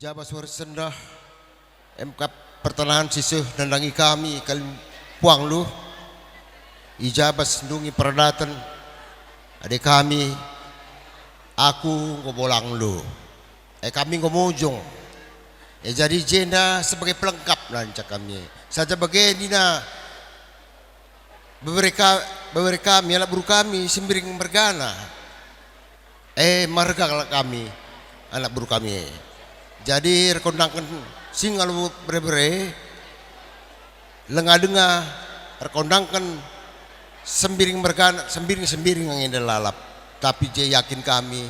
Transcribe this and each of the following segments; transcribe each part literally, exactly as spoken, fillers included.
Jabas wari sendah, emkap pertanahan si seh nandangi kami kalimbuang lu, i jabas ndungi peradaten, ade kami, aku enggo bolang lu. E kami enggo mujung. E jadi jenda sebagai pelengkap nanca kami. Saja bage nina bebere ka-, bebere kami, anak beru kami, Sembiring mergana. E, marga kalak kami, anak beru kami e. Jadi erkondangken singa lu bere-bere, lenga-lenga erkondangken Sembiring mergana, Sembiring-Sembiring nge enda lalap. Tapi je yakin kami,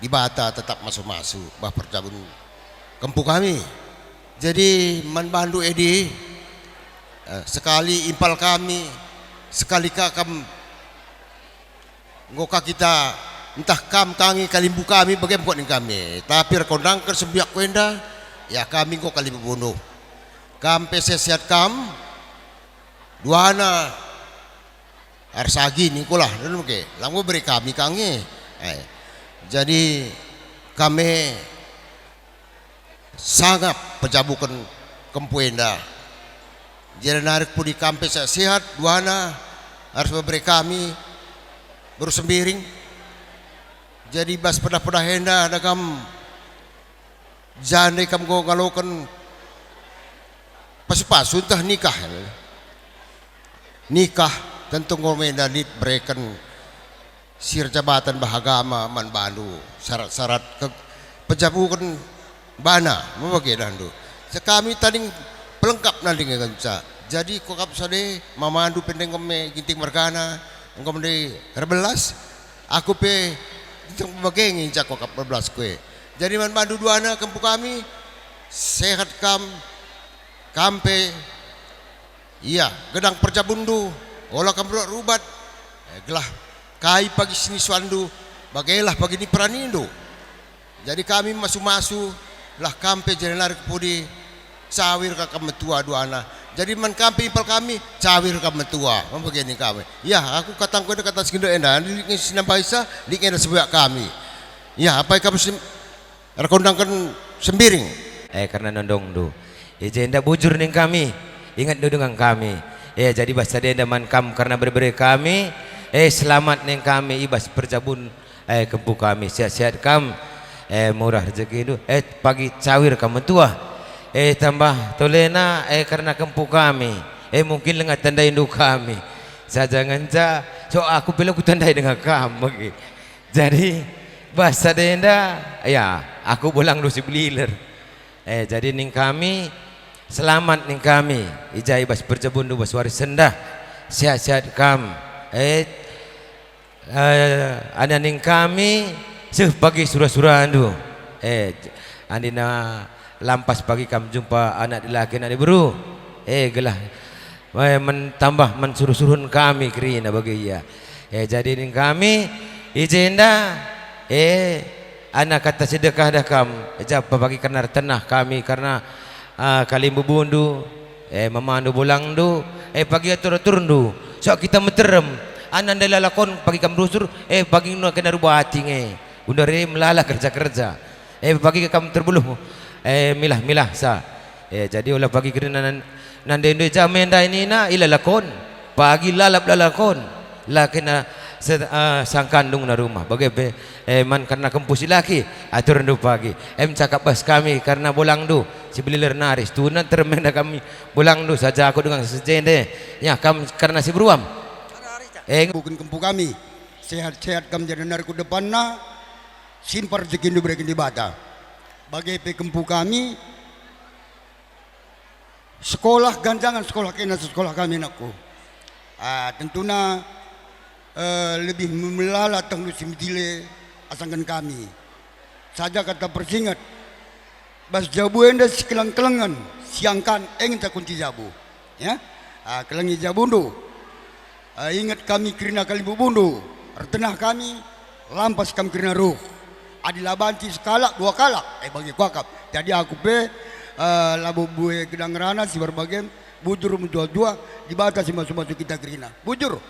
Dibata tetap masu-masu bah perjabun kempu kami. Jadi man bandu edi, eh, sekali impal kami, sekali ka kam enggo ka kita, ntah kam ka nge kalimbubu kami, bage me kuat ning kami. Tapi erkondangken sembiakku enda, ya kami enggo kalimbubundu. Kam pe sehat-sehat kam, duana. Arus agi ningkulah, anu ke, lang bebere kami ka nge. Eh, jadi kami sangap pejabuken kempu enda. Jadi nari pudi kam pe sehat-sehat, duana arus bebere kami, beru Sembiring. Jadi bas pedah-pedah enda ada kam jande kam enggo ngaloken pasu-pasu ntah nikah. Nikah tentu enggo me enda lit bereken si erjabaten bah agama man bandu syarat-syarat ke-, pejabuken bana, me bage dahndu. Sekami tading pelengkap nanding ngenca. Jadi kuakap sade, mamandu pe ndai enggo me Ginting mergana, enggo me ndai erbelas, aku pe bage nge ngenca kuakap erbelasku e. Jadi man bandu duana kempu kami, sehat kam, kam pe, ia, gedang perjabunndu, ola kam rubat-rubat, eh, gelah kai pagi sinisuanndu, bagelah pagi niperanindu. Jadi kami masu-masu, lah kam pe jenari kepudi, cawir ka kam metua duana. Jadi man kam pe impal kami, cawir kam metua, me bage ning kami. Ia, aku katangku enda kata si nggeluh enda, lit nge si nambaisa, lit nge enda sebuak kami. Ia, apai kam si erkondangken Sembiring. Eh, kerna nondongndu. Eh, jenda bujur ning kami, ingetndu dengan kami. Eh, jadi bas sada enda man kam kerna bere-bere kami. Eh, selamat ning kami i bas perjabun, eh, kempu kami. Sehat-sehat kam. Eh, murah rejekindu. Eh, pagi cawir kam metua. Eh, tambah tolena, eh, kerna kempu kami. Eh, mungkin lenga tandaindu kami. Saja ngenca, so aku pe la kutandai dengan kam bagi. Jadi, bas sada enda, ya, aku bolangndu si beliler. Eh, jadi ning kami, selamat ning kami, i ja i bas perjabunndu bas wari sendah, sehat-sehat kam. Eh, eh, anda ning kami, seh pagi sura-surandu. Eh, andina lampas pagi kam jumpa anak dilaki, anak diberu. Eh, gelah Eh, men-, tambah mensuruh-suruhen kami kerina bage ia. Eh, jadi ning kami, i jenda, eh, ana kata si dekah dah kam, japa bagi kerna ertenah kami kerna, ah, kalimbubundu, eh, mamandu bolangndu, eh, pagi atur-aturndu. Sok kita meterem, ana ndai lalakon pagi kam rusur, eh, pagi nua kena rubati nge. Gundari melala kerja-kerja. Eh, pagi kam terbuluh, eh, milah-milah sa. Eh, jadi ola pagi kerina nan-, nandendu i ja me ndai nina, ila lakon. Pagi lalap la lakon. La kena se-, eh, sangkandung na rumah. Bage pe, eh, man kerna kempu si laki, aturndu pagi. Em cakap bas kami kerna bolangndu, si beliler nari, situhuna terem enda kami bolangndu, saja aku dengan sejende. Ya, kam kerna si beruam. Eh, bukan kempu kami. Sehat-sehat kam jadi nari ku depanna. Simpar rejekindu ibereken Dibata. Bage pe kempu kami, sekolah ganjangen sekolah kena sekolah kami anakku. Ah, tentuna, eh, lebih melala tehndu si mejile asangken kami. Saja kata persinget, bas jabu enda sikeleng-kelengen, siangkan e ngenca kunci jabu. Ya? Ah, kelengi jabundu. Ah, inget kami kerina kalimbubundu, ertenah kami, lampas kam kerina ruh. Adi la banci sekalak, dua kalak, eh, bagi kuakap. Jadi aku pe, eh, labo bue gedang ngerana si bage, bujur metua-tua, Dibata si masu-masu kita kerina. Bujur.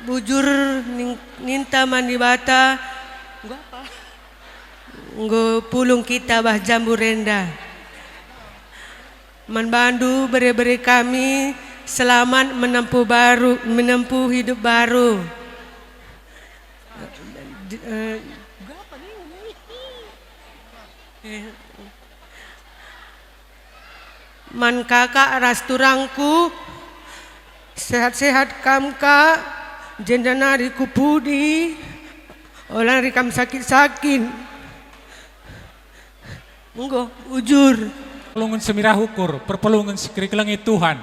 Bujur ning-, ninta man Dibata. Gua apa? Enggo pulung kita bah jambu renda. Man bandu bere-bere kami, selamat menempuh baru, menempuh hidup baru. D-, eh, eh, Man kakak ras turangku, sehat-sehat kam, Kak, jenda nari ku pudi, ola nari kam sakit-sakit. Enggo, bujur. Perpulungen semirah ukur, perpulungen si kerikelengi Tuhan.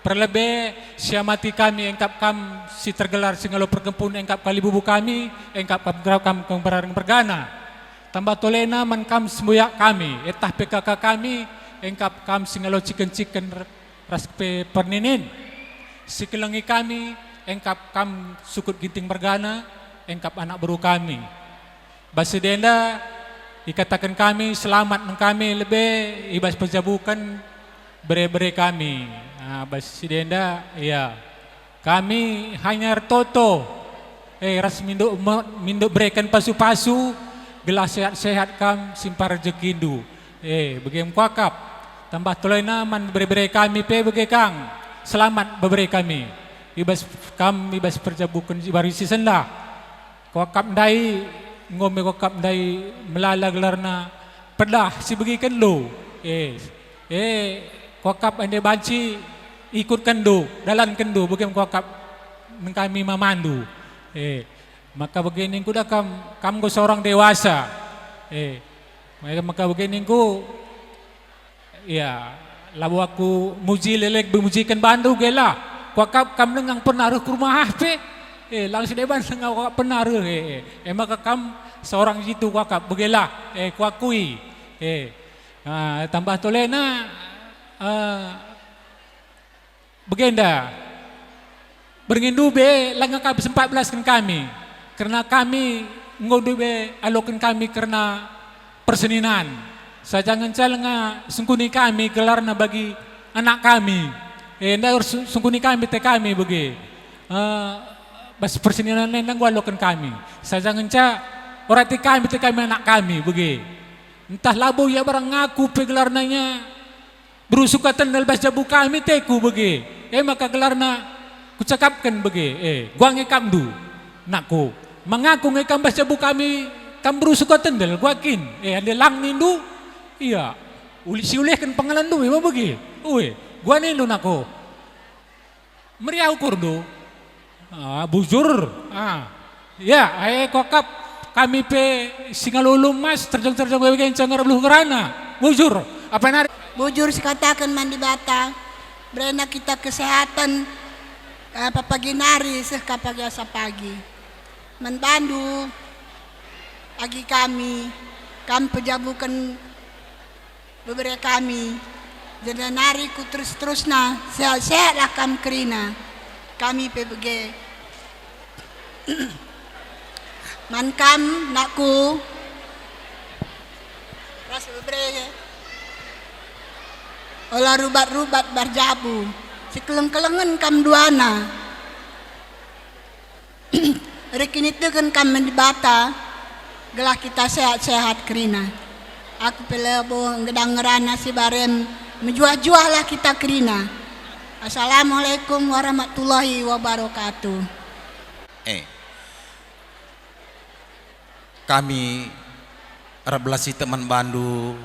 Perlebe siamati kami engkap kam si tergelar si ngalo perkempun engkap kalibubu kami, engkap kam gerap kam kembarang mergana. Tambah tolena man kam sembuyak kami, etah P K K kami, engkap kam si ngalo ciken-ciken ras pe perninin. Si kelengi kami, engkap kam sukut ginting mergana, engkap anak beru kami. Bas si denda, ikataken kami selamat nang kami lebe i bas pejabuken bere-bere kami. Ah, bas si denda, ya. Kami hanya ertoto, eh, ras mindo me-, mindo bereken pasu-pasu, gelah sehat-sehat kam simpa rejekindu. Eh, bage me kuakap. Tambah tolena man bere-bere kami pe bage kang. Selamat bebere kami. I bas kam, i bas perjabuken i bari si sendah. Kuakap ndai, enggo me kuakap ndai melala gelarna pedah si begiken lu. Eh, eh, kuakap ende banci ikutkenndu, dalankenndu, bage me kuakap nengkami mamandu. Eh, maka bage ningku da kam, kam enggo seorang dewasa. Eh, maka bage ningku, Ya, labo aku muji lelek bemujiken bandu, gelah. Kuakap kam denga pernah reh ku rumah ah pe. Eh, lang si deban denga kuakap pernah reh, eh, eh. Eh, maka kam seorang jitu kuakap, begelah, eh, kuakui. Eh, ah, tambah tolena, eh, Bagenda, berngindu be langa kap sempat belasken kami, kerna kami enggo ndube aloken kami kerna perseninan. Saja ngenca langa sungkuni kami gelarna bagi anak kami. Eh, enda su-, sungkuni kami te kami bage. Eh, bas perseninan enda enggo aloken kami. Saja ngenca orati kami te kami anak kami bage. Ntah labo ia barang ngaku pe gelarna ia. Beru Sukatendel bas jabu kami teku bage, e maka gelarna kucakapken bage, e, gua nge kamndu, nakku. Mangaku nge kam bas jabu kami, kam beru Sukatendel, gua kin, e, ande lang nindu, ia, uli siulihken pengalanndu, e, ma bage, ue, gua nindu, nakku. Meriah ukurndu. Ah, bujur. Ah. Ya, e kuakap kami pe si ngalo Ulu Emas, terjeng-terjeng wewe genca ngarap luh ngerana. Bujur. Apa nari? Bujur sikataken man Dibata, berena kita kesehatan, eh, pagi nari seh ka pagi asa pagi. Man bandu, agi kami, kam pejabuken bebere kami, jenda nari ku terus-terusna, sehat-sehatlah kam kerina. Kami pe bage. Man kam, nakku, ras bebere, ola rubat-rubat bas jabu, sikeleng-kelengen kam duana. Erkiniteken kam man Dibata, gelah kita sehat-sehat kerina. Aku pe labo nggedang ngerana si barem, mejuah-juahlah kita kerina. Assalamualaikum warahmatullahi wabarakatuh. Eh. Kami erbelas itek man bandu,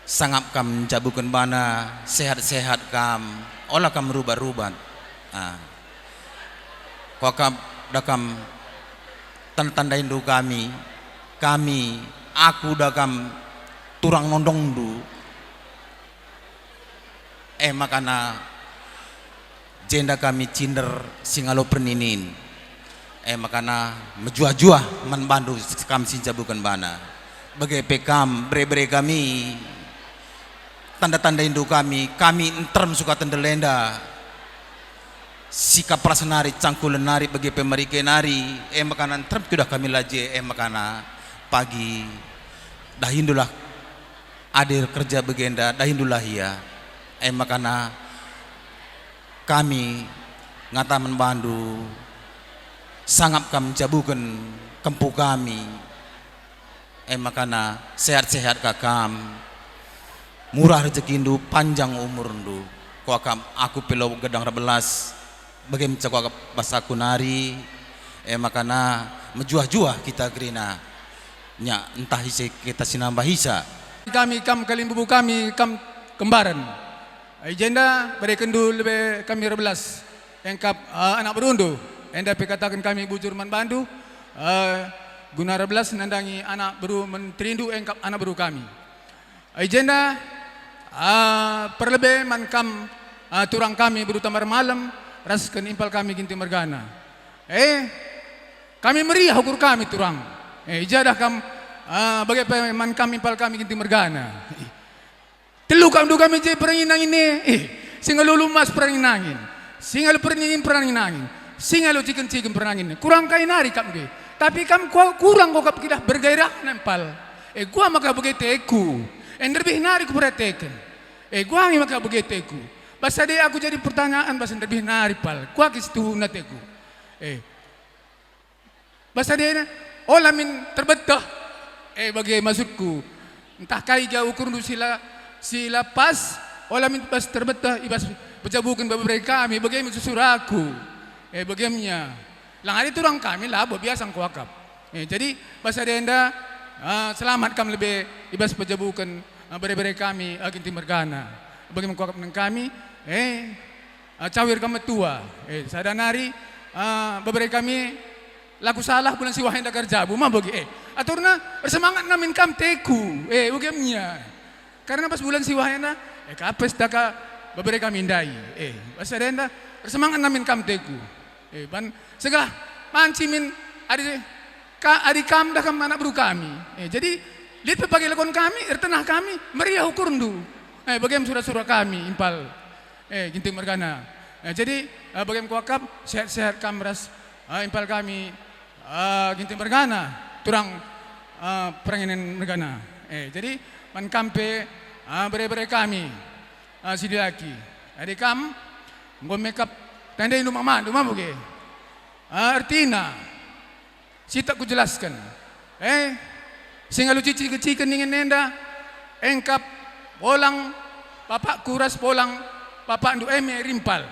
sangap kam njabuken bana, sehat-sehat kam, ola kam rubat-rubat. Ah. Kuakap da kam tanda-tandaindu kami, kami, aku da kam turang nondongndu. E makana jenda kami cinder si ngalo perninin. E makana mejuah-juah man bandu kam si njabuken bana. Bage pe kam bere-bere kami, tanda-tandaindu kami, kami nterem Sukatendel enda. Sikap ras nari, cangkulen nari, bage pe merike nari, e makana nterem kudah kami laje, e makana pagi dahindulah. Adi erkerja bagenda, dahindulah ia. E makana kami ngataken man bandu, sangap kam njabuken kempu kami. E makana sehat-sehat ka kam, murah rejekindu, panjang umurndu. Kuakap aku pe labo gedang erbelas, bage me kuakap bas aku nari, e makana mejuah-juah kita kerina. Nya ntah ise kita si nambahisa. Kami kam kalimbubu kami kam kembaren. I jenda berekenndu lebe kami erbelas. Engkap, eh, anak berundu, enda pe kataken kami bujur man bandu, eh, guna erbelas nandangi anak beru menterindu engkap anak beru kami. I jenda, eh, perlebe man kam, eh, turang kami beru Tambar Malem, ras ken impal kami Ginting Mergana. Eh, kami meriah ukur kami turang. Eh, i ja dah kam, eh, bage pe man kam impal kami Ginting Mergana. Telu kam dua kami je perangin angin e. Eh, si ngalo lumas perangin angin. Si ngalo perangin perangin angin. Si ngalo ciken-ciken perangin. Kurang kai nari kam ge. Tapi kam ku-, kurang kuakap kidah bergairah nempal. Eh, gua maka bage teku. Eh, nderbih nari kuperateken. Eh, gua nge maka bage teku. Bas ade aku jadi pertanyaan bas nderbih nari pal. Kuakap situhuna teku. Eh, Bas adena, ola min terbeteh. Eh, bage maksudku. Ntah kai ja ukurndu si la, si la pas, ola min bas terbeteh i bas pejabuken bebere kami, bage me susur aku. Eh, bage me nya. Lang adi turang kami labo biasa ngkuakap. Eh, jadi bas adenda, ah, selamat kam lebe i bas pejabuken, ah, bere-bere kami, ah, Ginting Mergana. Bage me kuakap nang kami, eh, Ah, cawir kam metua. Eh, sada nari, ah, bebere kami laku salah bulan siwah enda ka erjabu, ma bage. Eh, aturna ersemangat namin kam teku. Eh, bage me nya. Karena pas bulan siwah enda, eh, kapes daka bebere kami ndai. Eh, pas sada enda ersemangat namin kam teku. Eh, ban segah banci min adi ka, adi kam dah kam anak beru kami. Eh, jadi lit pe bage lakon kami, ertenah kami, meriah ukurndu. Eh, bage me sura-sura kami, impal. Eh, Ginting Mergana. Eh, jadi, eh, bage me kuakap, sehat-sehat kam ras, eh, impal kami, eh, Ginting Mergana, turang, eh, perangin Mergana. Eh, jadi, man kam pe, eh, bere-bere kami, eh, si dilaki. Adi kam, enggo mekap tandai ndu mamandu, ma bage. Eh, ertina, Sitik kujelasken. Eh, si ngalo ciken-ciken ningen enda, engkap bolang bapakku ras bolang bapakndu e me rimpal.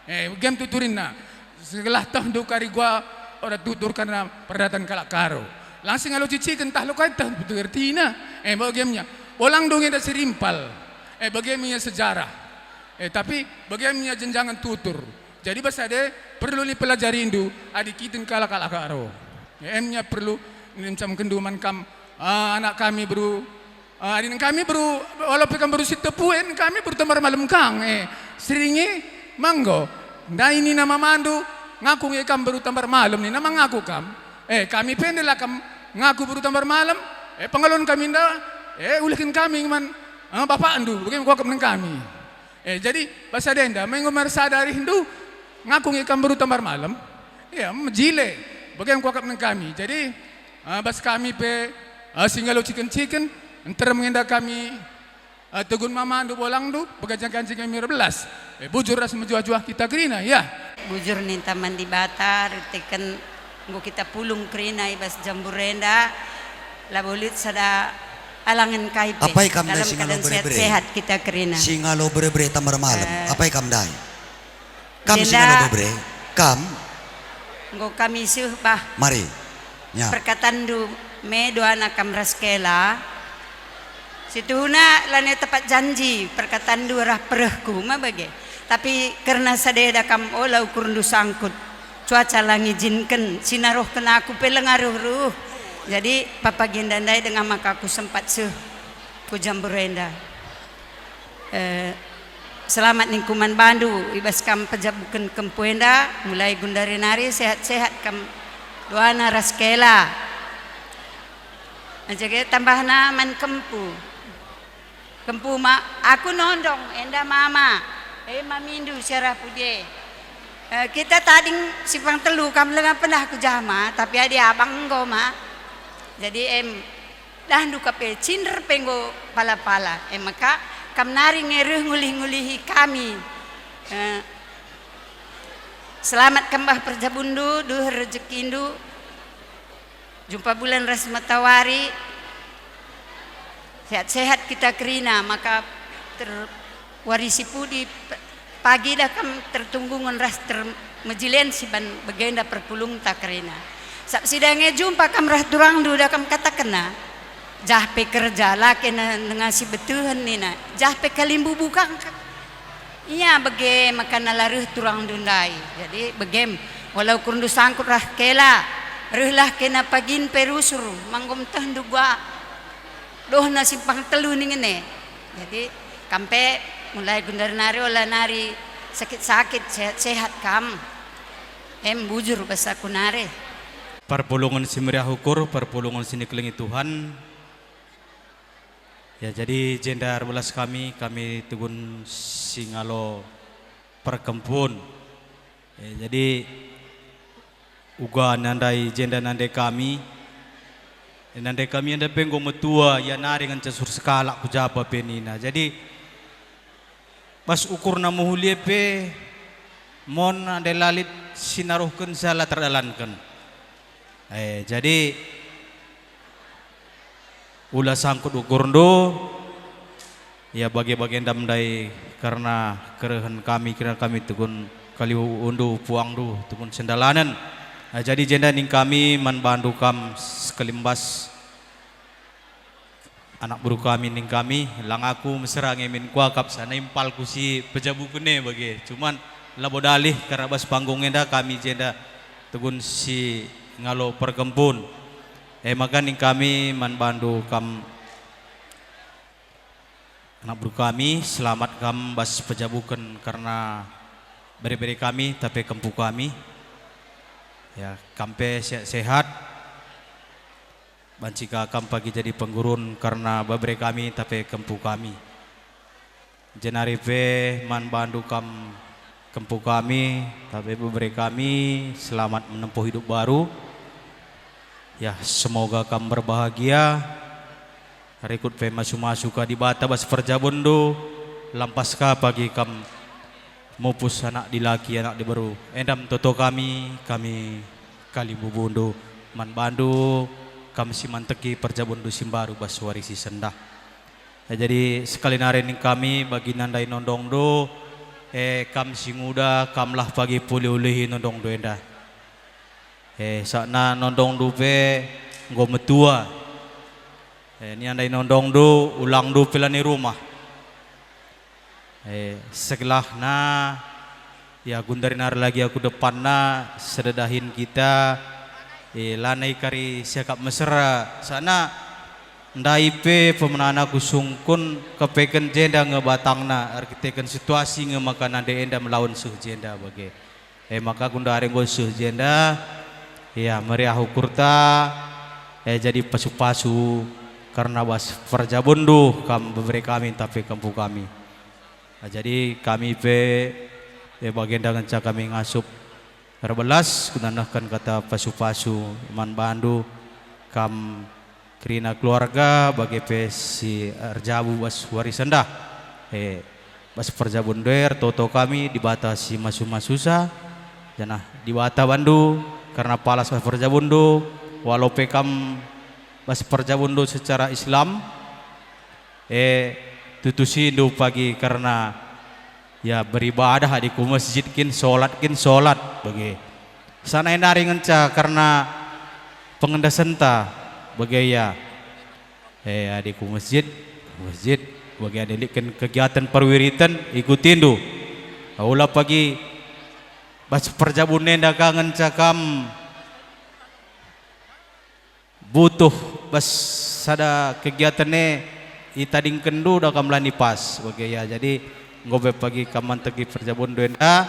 Eh, bage me tuturinna. Segelah tehndu kari gua ora tutur karena perdatan kalak Karo. Lang si ngalo ciken tah lo kai teh betul ertina. Eh, bage me nya. Bolangndu nge enda si rimpal. Eh, bage me nya sejarah. Eh, tapi bage me nya jenjangen tutur. Jadi bas ade perlu ni pelajarindu adi kiten kalak-kalak Karo. Em nya perlu nincamkenndu man kam, ah, anak kami beru, ah, adi nang kami beru, walaupun kam beru Sitepu, eh, nang kami beru Tambar Malem kang, eh, seringi manggo. Ndai nina mamandu, ngaku nge kam beru Tambar Malem nina mangaku kam. Eh, kami pe ndai la kam ngaku beru Tambar Malem, eh, pengalon kami nda, eh, ulihken kami man, ah, bapakndu, bage kuakap nang kami. Eh, jadi, bas adenda, menggo me ersada arihndu, ngaku nge kam beru Tambar Malem? Ya, mejile, bage kuakap nang kami. Jadi, ah, bas kami pe, ah, si ngalo ciken-ciken, nterem nge enda kami, ah, tegun mamandu bolangndu, peganjang-ganjang kami erbelas. Eh, bujur ras mejuah-juah kita kerina, ya. Bujur ninta man Dibata, erteken enggo kita pulung kerina i bas Jambur enda, labo lit sada alangen kai pe. Apai kam ndai dalam si ngalo keadaan bere-bere? Sehat-sehat kita kerina. Si ngalo bere-bere Tambar Malem. Eh, apai kam ndai? Kam si ngalo bere-bere? Kam? Enggo kami seh bah. Mari. Ya. Perkatanndu me doana kam ras Kela. Situhuna lanai tepat janji perkatanndu arah perehku, ma bage. Tapi kerna sadeda kam ola ukurndu sangkut. Cuaca la ngijinken, si naruhken aku pe langa ruh-ruh. Jadi, pepagi enda ndai denga maka aku sempat seh ku Jambur enda. Eh, selamat ningku man bandu, i bas kam pejabuken kempu enda, mulai gundari nari sehat-sehat kam doana ras Kela. Jage tambahna man kempu. Kempu ma, aku nondong, enda mama, e mamindu si arah puje. Eh, kita tading simpang telu, kam lenga pernah ku jama, tapi adi abang enggo ma. Jadi em, dahndu ka pe, cinder pe enggo pala-pala. E maka, kam nari nge reh ngulih-ngulihi kami. Eh, selamat kam bah perjabundu, duher rejekindu. Jumpa bulan ras matawari, Sehat-sehat kita kerina, maka terwarisi pudi p-, pagi dah kam tertunggungen ras termejilen siban bagenda perpulungta kerina. Sab sidange jumpa kam ras turangndu dah kam katakenna, "Jah pe kerja, la kena nengasi betehen," nina, "Jah pe kalimbubu kang." Ia bage maka nala reh turangndu ndai. Jadi begem, walau kurndu sangkut ras kela, rehlah kena pagin pe rusur, manggo metehndu gua dohna simpang telu ningen e. Jadi, kam pe mulai gundari nari ola nari sakit-sakit, sehat-sehat kam. Em, bujur bas aku nari. Perpulungen si meriah ukur, perpulungen si nikelengi Tuhan. Ya, jadi jenda erbelas kami, kami Tegun Singalo Perkempun. Eh, jadi uga nandai jenda nande kami. Eh, nande kami enda pe enggo metua, ia nari ngenca sur sekalak ku jaba pe nina. Jadi, bas ukurna mehuli e pe, mon ande la lit si naruhkenca la terdalanken. Eh, jadi, ula sangkut ukurndu, ia bage-bagenda ndai kerna kerehen kami, kerna kami Tegun Kaliundu, puangndu Tegun Sendalanen. Eh, jadi jenda ning kami man bandu kam sekalimbas anak beru kami ning kami, lang aku mesera nge min kuakap sana impalku si pejabuken e bage. Cuman labo dalih kerna bas panggung enda kami jenda Tegun Singalo Perkempun. E maka ning kami man bandu kam anak beru kami, selamat kam bas pejabuken kerna bere-bere kami, tape kempu kami. Ya, kam pe sehat-sehat. Banci ka kam pagi jadi penggurun kerna bebere kami, tape kempu kami. Jenari pe man bandu kam kempu kami, tape bebere kami, selamat menempuh hidup baru. Ya, semoga kam berbahagia. Rikut pe masu-masu ka Dibata bas perjabundu, lampas ka pagi kam mupus anak dilaki, anak diberu. Enda me toto kami, kami kalimbubundu man bandu, kam si manteki perjabundu si mbaru bas wari si sendah. E, jadi sekali nari ning kami bagi nandai nondongndu, e, kam si nguda, kamlah pagi puli ulihi nondongndu enda. E, sakna nondongndu pe enggo metua. E, niandai nondongndu, ulangndu pe la ni rumah. E, segelahna, ia gundari nari lagi aku depanna, sededahin kita, e, lanai kari siakap mesera, sakna ndai pe pemenana kusungkun kepeken jenda nge batangna, erkiteken situasi nge maka nande enda melawen seh jenda bage. E maka gundari enggo seh jenda, ia meriah ukurta, e jadi pasu-pasu kerna bas perjabundu kam bebere kami, tape kempu kami. E jadi kami pe, e bagenda ngenca kami ngasup erbelas guna nehken kata pasu-pasu man bandu kam kerina keluarga, bage pe si erjabu bas wari sendah. E, bas perjabundu e ertoto kami Dibata si masu-masusa, janah Dibata bandu kerna palas bas perjabundu, walau pe kam bas perjabundu secara Islam, e, tutusindu pagi kerna ia beribadah, adi ku masjid kin solat kin solat, bage. Sana nari ngenca kerna pengendesenta, bage ia. E, adi ku masjid, masjid, bage adi lit kin kegiatan perwiriten, ikutindu. Ula pagi bas perjabun enda ka ngenca kam butuh bas sada kegiatan e itadingkenndu da kam la ni pas, bage ia. Jadi, enggo pe pagi kam manteki perjabundu enda,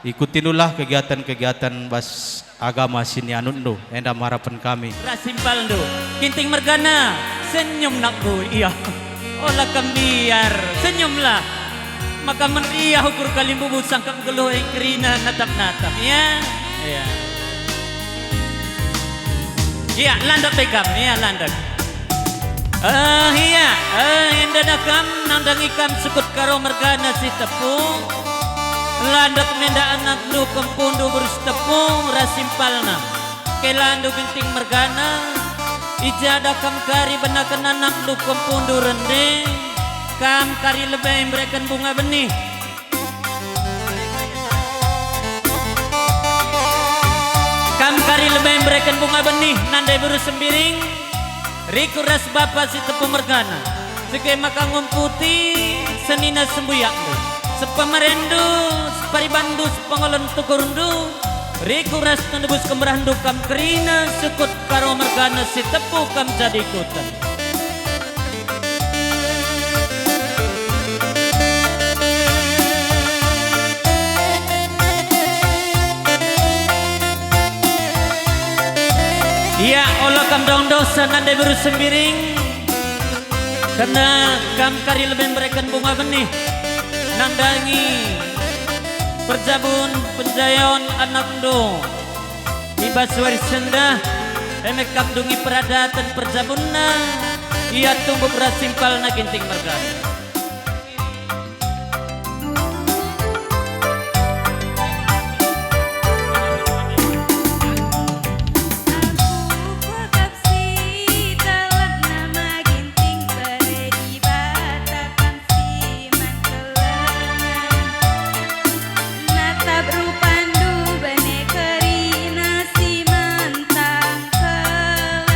ikutindulah kegiatan-kegiatan bas agama si nianutndu, enda me harapen kami. Ras simpalndu, Ginting mergana, senyum nakku, iya. Ola kam biar, senyumlah. Maka meriah ukur kalimbubu sangkap nggeluh e kerina natap-natap, ya. Ya. Ia, landek pe kam, ia, landek. Eh, ia, eh, enda da kam, nandangi kam sukut Karo mergana si tepung. Landek me enda anakndu, kempundu beru si tepung, ras simpalna. Kelandu Ginting mergana, I jada kam kari benaken anakndu kempundu rende, kam kari lebe mbereken bunga benih. Kam kari lebe mbereken bunga benih, nande beru Sembiring, Riku ras bapa si tepu mergana, si ke maka ngumputi senina sembuyakndu, sepemerenndu, separibanndu, sepengolen tukurndu, Riku ras tenebus kemerahndu kam kerina sukut Karo mergana si tepu kam jadi kuten. Ia, ola kam dong dosa nande beru Sembiring, kerna kam kari lebe mbereken bunga benih nandangi perjabun penjayon anakndu. I bas wari sendah, e me kam ndungi peradaten perjabunna, ia tunggup ras simpalna Ginting mergana. Aku kuakap si dalam nama Ginting bere Dibata. Si man kelengen, natap rupandu bene kerina si man tangkelen.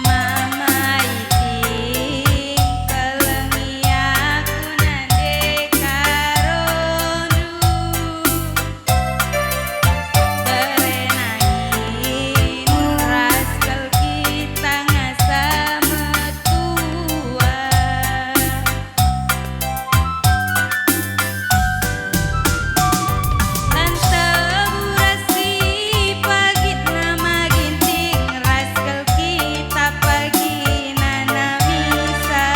Mama Iting, kelengi aku nande karondu. Berenangin ras kal kita ngasa metua. Lan tebu ras si pagit nama Ginting ras kal kita pagi nanamisa.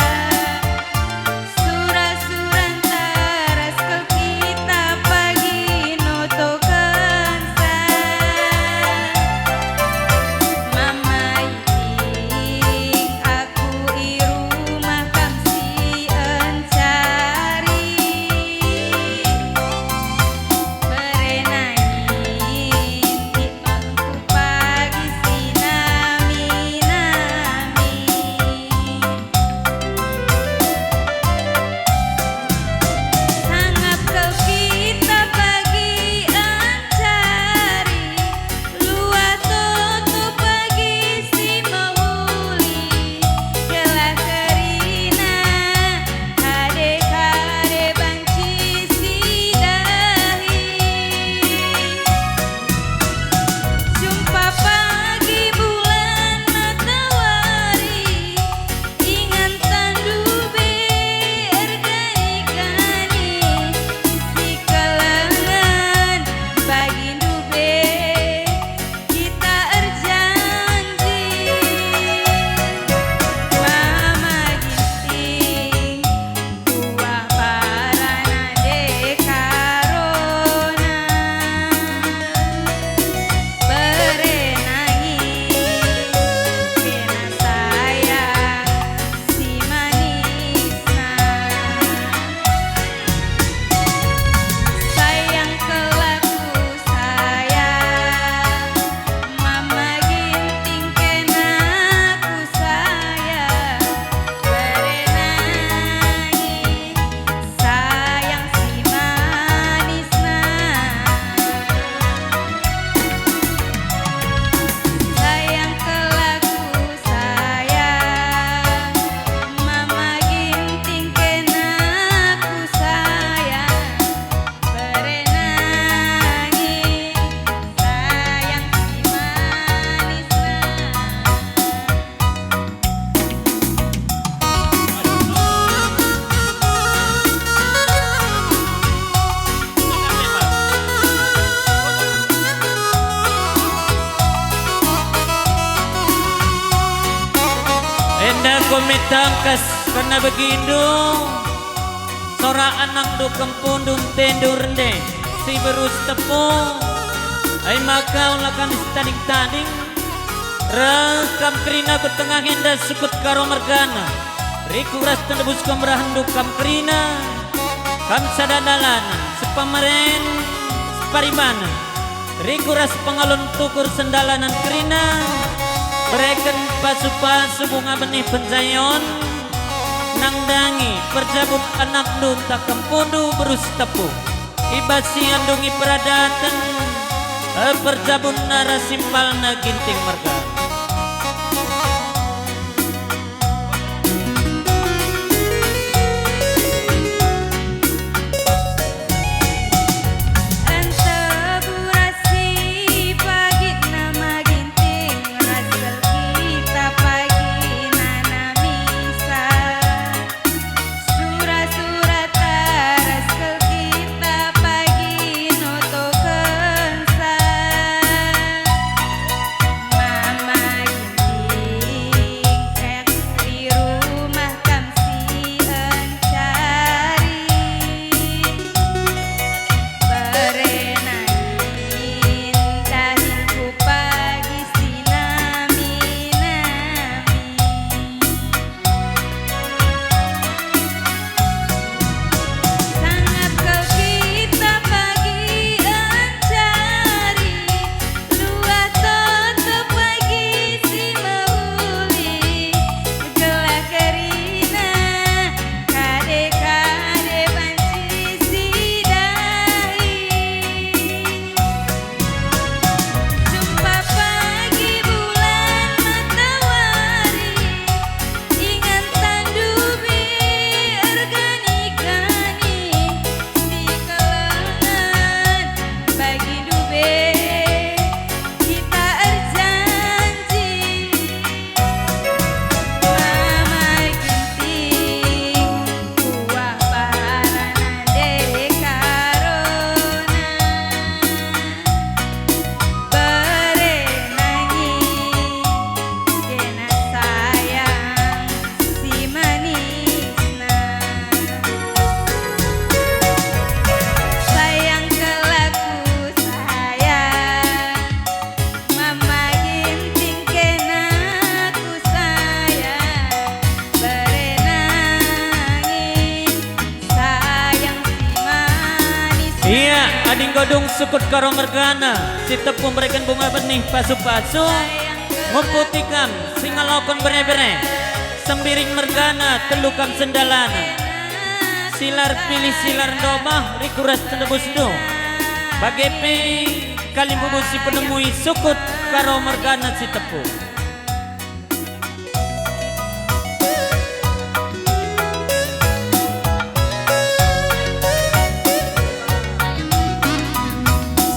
Sura-suranta ras kal kita pagi notokenca. Mama Iting, aku i rumah kam si encari. Berenangin Kade-kade banci sidahi. Jumpa pagi bulan matawari, ingan tandu be ergani-gani, si kelengen bagindu be. Kita erjanji, Mama Ginting, buah parana nande karona. Berenangin kena sayang si manisna. Sayang kelaku sayang, Mama Ginting kena ku sayang. Berenangin sayang si manisna. Sayang kelaku sayang, Mama Ginting kena ku sayang. Berenangin sayang si manisna. Enda kami tangkas kerna begindu, sora anakndu kempundu ntendu rende si berus tepu, ai maka ula kami setading-tading, reh kam kerina ku tengah enda sukut Karo mergana, Riku ras tenebus kemerahndu kam kerina, kam sada dalanen, sepameren, separibanen, Riku ras pengalun tukur sendalanen kerina, bereken pasu-pasu bunga benih penjayon, nandangi perjabun anakndu ntah kempundu beru Sitepu. I bas si andungi peradaten, eh, perjabunna ras impalna Ginting Mergana. Sura-sura taras kel kita pagi notokensa. Mama Ginting, eh, di rumah kam si encari. Bere nangin dahinku pagi si nami-nami. Sangap kal kita pagi encari, luah toto pagi si mehuli, gelah kerina kade-kade banci si dahin. Jumpa pagi bulan matawari, ingan tandu bi ergani-gani, sikelengen bagi dube kita erjanji. Mama Ginting, kuah barana nde karona. Bere nangin, kena sayang si manisna. Sayang kelaku sayang, Mama Ginting kena ku sayang. Bere nangin, sayang si manis. Ia, adi enggo dung sukut Karo Mergana, Sitepu mereken bunga benih pasu-pasu, sayang ngumputi kam si ngaloken bere-bere. Sembiring Mergana, telu kam sendalanen. Silar pilih silar ndobah, riku ras tenebusndu. Bage pe, kalimbubu si penemui sukut Karo Mergana Sitepu.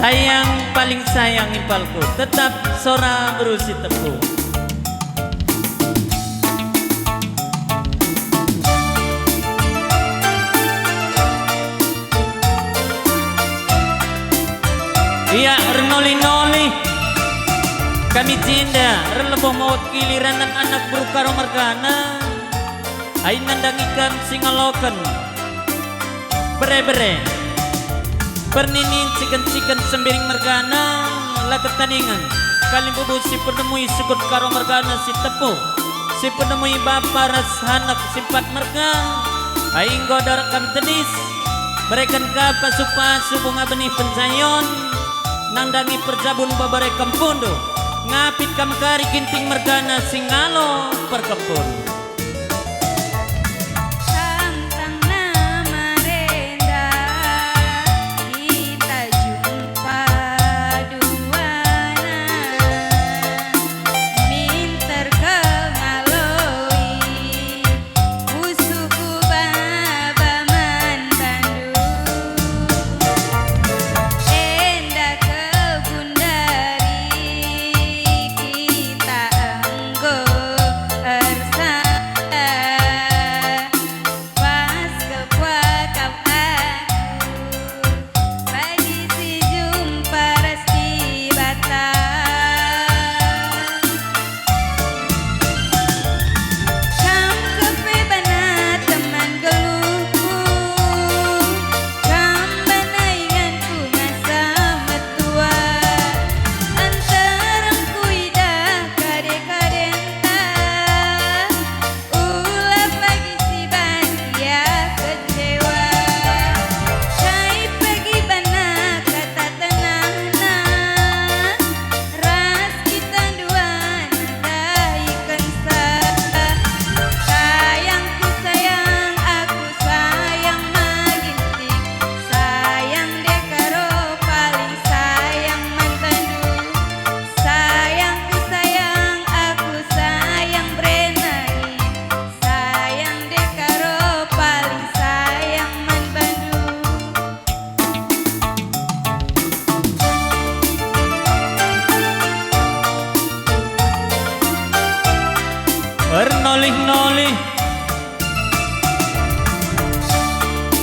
Sayang paling sayang impalku, tetap sora beru Sitepu. Ia ernolih-nolih kami jenda erleboh mewakili ranan anak beru Karo Mergana. Ai nandangi kam si ngaloken bere-bere, perninin ciken-ciken Sembiring Mergana, la ketadingen kalimbubu si penemui sukut Karo Mergana Sitepu, si penemui bapa ras anak si empat merga. Ai enggo darek kam tedis, bereken ka pasu-pasu bunga benih penjayon, nandangi perjabun bebere kempundu, ngapit kam kari Ginting Mergana si ngalo perkempun. Tantangna marenda kita jumpa duana, minter kal ngaloi pusuhku baba man bandu. Enda kal gundari kita enggo ersa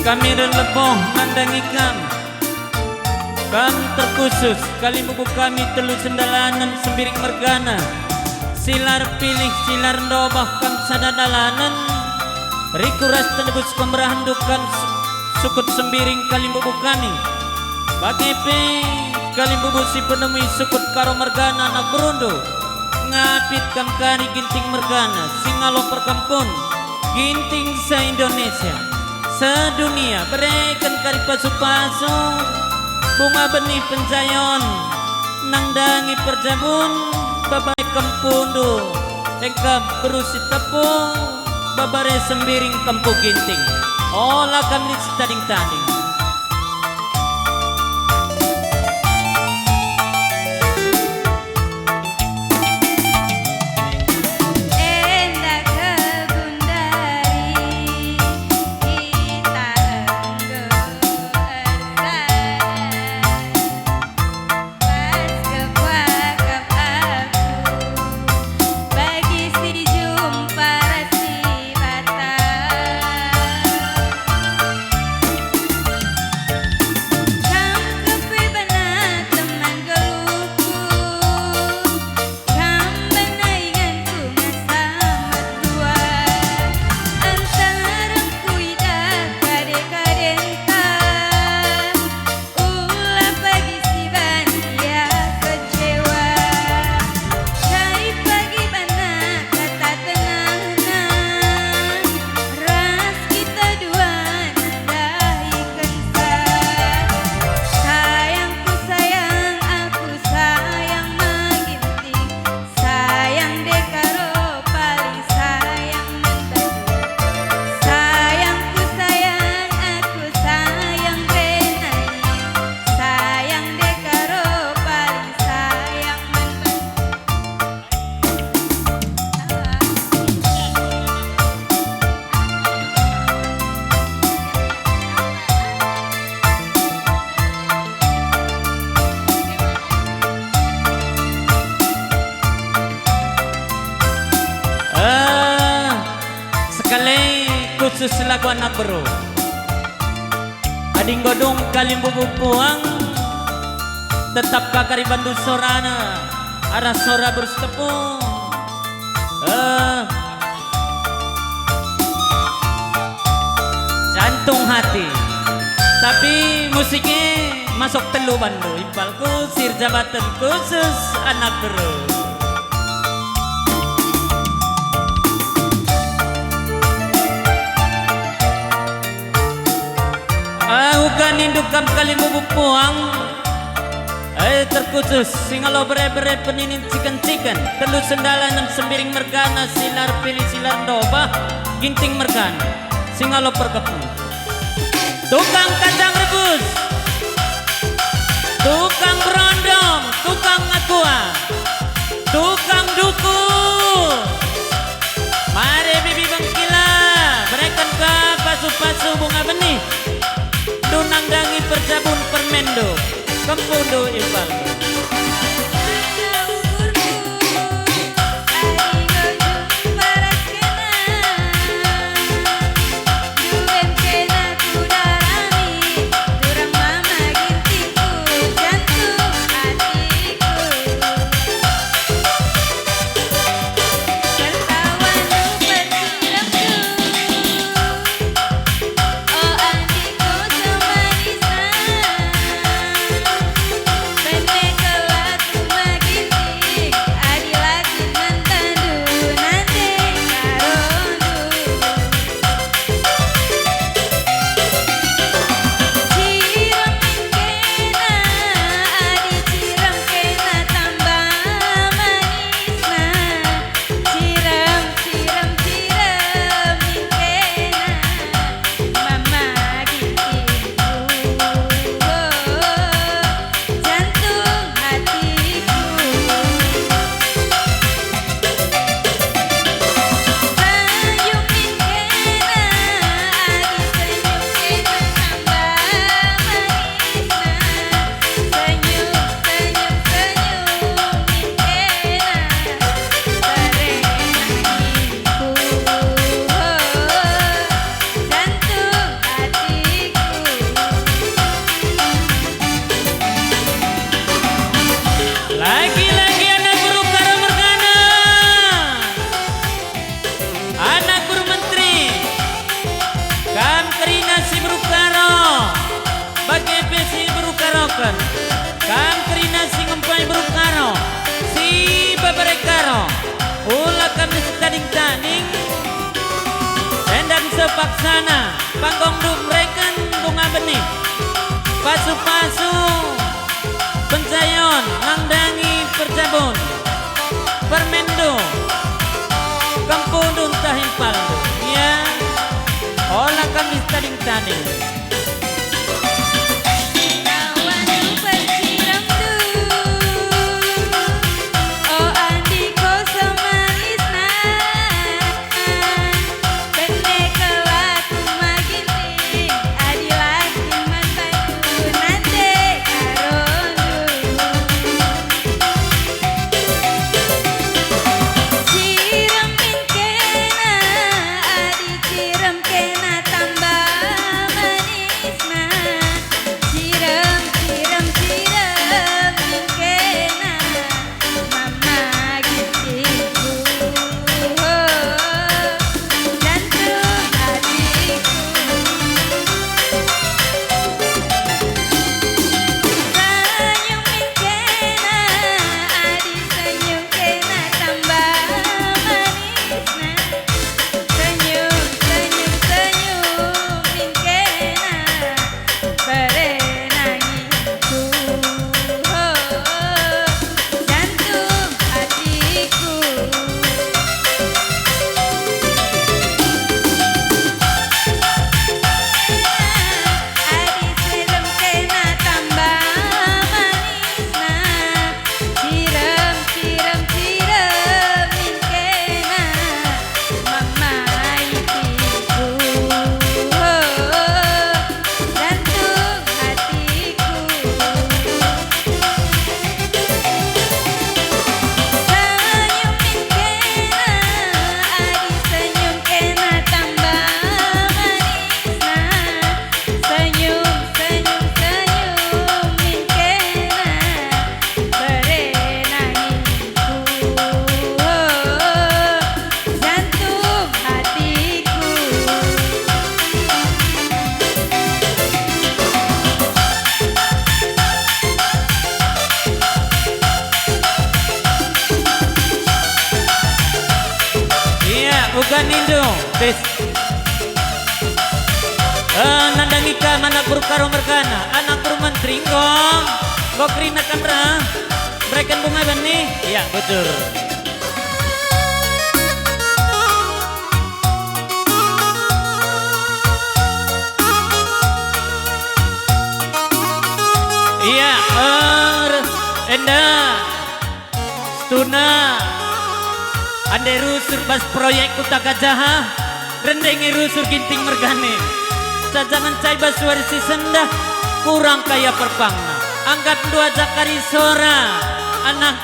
Kami erleboh nandangi kam. Kam terkhusus kalimbubu kami Telu Sendalanen Sembiring mergana, si la erpilih, si la erndobah, kam sada dalanen. Riku ras tenebus kemerahen kam su-, sukut Sembiring kalimbubu kami. Bage pe kalimbubu si penemui sukut Karo mergana anak berundu. Ngapit kam kari Ginting mergana, Singalo perkempun, Ginting se-Indonesia, sedunia, bereken kari pasu-pasu, bunga benih penjayon, nandangi perjabun, babare kempundu, engkap beru si tepung, babare Sembiring kempu Ginting, ola kam lit si tading-tading. Enda kebun dari kita enggo ersada. Pas kekuakap aku bagi si jumpa ras si bata. Kam kepe bana teman geluhku, kam bana inganku ngasa metua. Antarengku idah kade-kadenta. Ula pagi si bandia kecewa, kai pagi bana kata tenahna, ras kita dua nandahikenca. Sayangku sayang, aku sayang mangginting. Sayang Dekaro paling sayang man bandu. Sayangku sayang, aku sayang Benai. Sayang Dekaro paling sayang man bandu. Eh, sekali khusus lagu anak beru. Adi enggo dung kalimbubu puang, tetap ka kari bandu sorana, arah sora berus tepung. Eh, jantung hati. Tapi musiknya masuk telu bandu, impalku, sir jabaten khusus anak beru. Ah, uga nindu kam kalimbubu puang. Eh, terkhusus, Singalo bere-bere peninin ciken-ciken, Telu Sendalanen Sembiring mergana, si la erpilih, si la erndobah, Ginting mergana, Singalo perkempun. Tukang kacang rebus, tukang berondong, tukang akua, tukang duku. Mari bibi bengkila, bereken ka pasu-pasu bunga benih. Ndu nandangi perjabun permendo, kempundu impalndu. Sana, panggongndu mereken bunga benih. Pasu-pasu penjayon, nandangi perjabun. Permenndu, kempundu ntah impalndu. Ya, ola kam ditading-tading. Awandu persiramndu, o Andiko semalisna. Bene kelaku magin, adi la kin man bandu nande karondu. Sirem min kena, adi sirem kena tambah manisna. Sirem, sirem, sirem min kena. Mama gisiku, ho, jantung hatiku. Senyum min kena, adi senyum kena tambah manisna. Senyum, senyum, senyum min kena. Bere nangiku, ho, jantung hatiku. Adi sirem kena tambah manisna. Sirem, sirem, sirem min kena. Mama itiku, jantung hatiku. Senyum min kena, adi senyum kena tambah manisna. Senyum, senyum, senyum min kena. Bere nangiku, jantung hatiku. Iya, uga nindu, tis. Eh, nandangi kam anak beru Karo mergana, anak beru menteri, enggo. Enggo kerina kam reh. Mereken bunga benih? Iya, bujur. Iya, er, enda. Situhuna, ande rusur bas proyek Kuta Gajaha, rende nge rusur Ginting mergana. Cajangen cai bas wari si sendah, kurang ka ia perpangna. Anggap ndua ja kari sora, anak,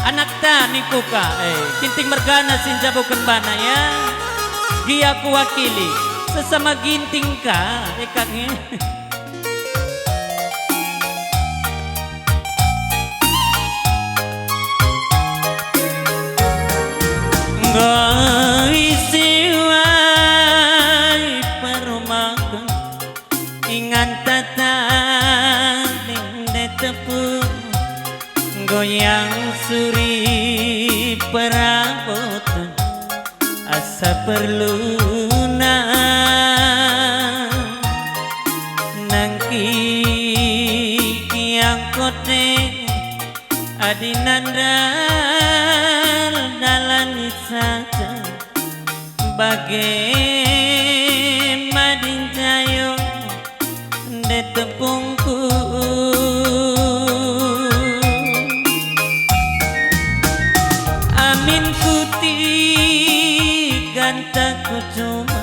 anakta ningkuka, eh, Ginting mergana si njabuken bana, ya. Gia kuwakili, sesama Ginting ka, eh, kak nge. Enggo isi wai perumaken, inganta tading nde tepung, goyang suri peraboten. Asa perluna nangki kiang kote, adi nandal dalani saja, bage madin jayo. Nde tepungku. Amin kuti ganta ku cuma,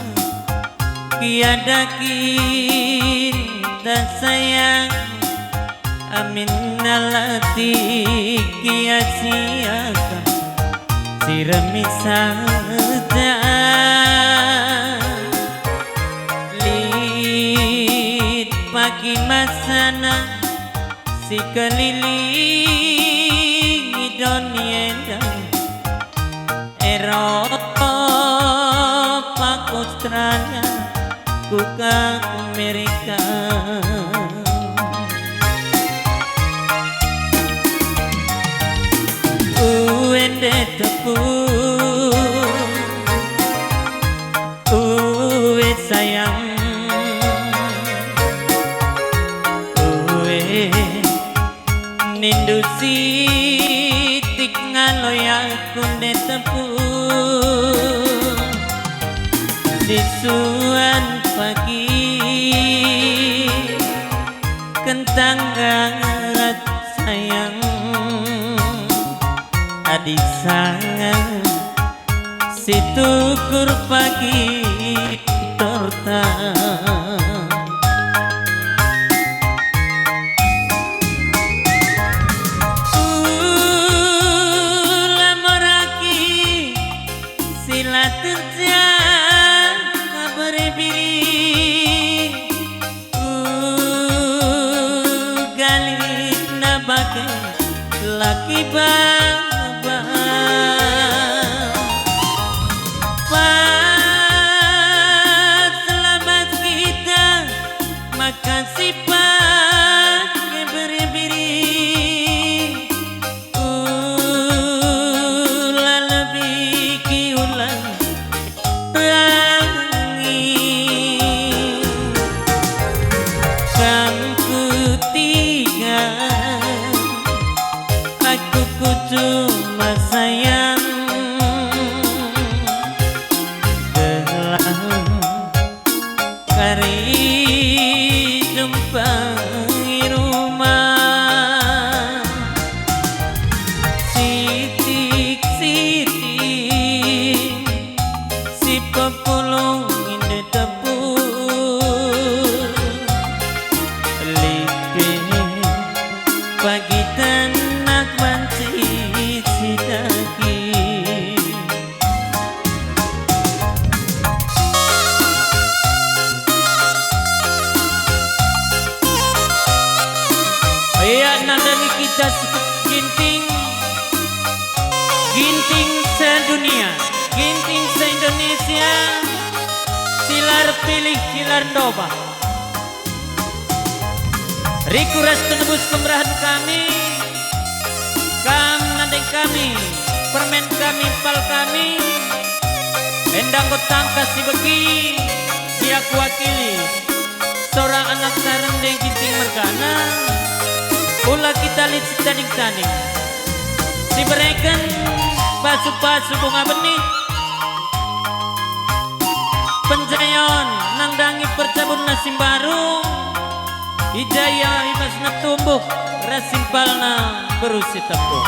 kiada kita sayang. Amin nalati kia siaka, siremi saja. Lit pagi masana, sikelilingi doni enda. Eropa, Australia, ku ka Amerika. Uende tepung, ue saya. Alo aku nde tepung, sisuan pagi kentang garat sayang, adi sanga si tukur pagi torta. Ula moraki si la terjah bere-bere. Uga lit na bage laki baba. Pas selamat kita, maka si pake bere-bere. Ula lebih ki ula tangi. Kam kutiga, aku ku cuma sayang. Gelah kari jumpa i rumah. Sitik-sitik si pepulung indah tepung, lipe pagi tenah banci si daging. Ia nandangi kita Ginting, Ginting sedunia, Ginting se-Indonesia, si la erpilih, si la erdobah. Riku ras tenebus kemerahen kami, kam nandeng kami, permen kami, pal kami, enda enggo tangkas si begi, si aku wakili, sora anak sarende Ginting mergana, ula kita lit si tading-tading, si bereken pasu-pasu bunga benih, penjayon nandangi percabunna si mbaru, i ja ia ibasna tumbuh ras simpalna beru si tepung.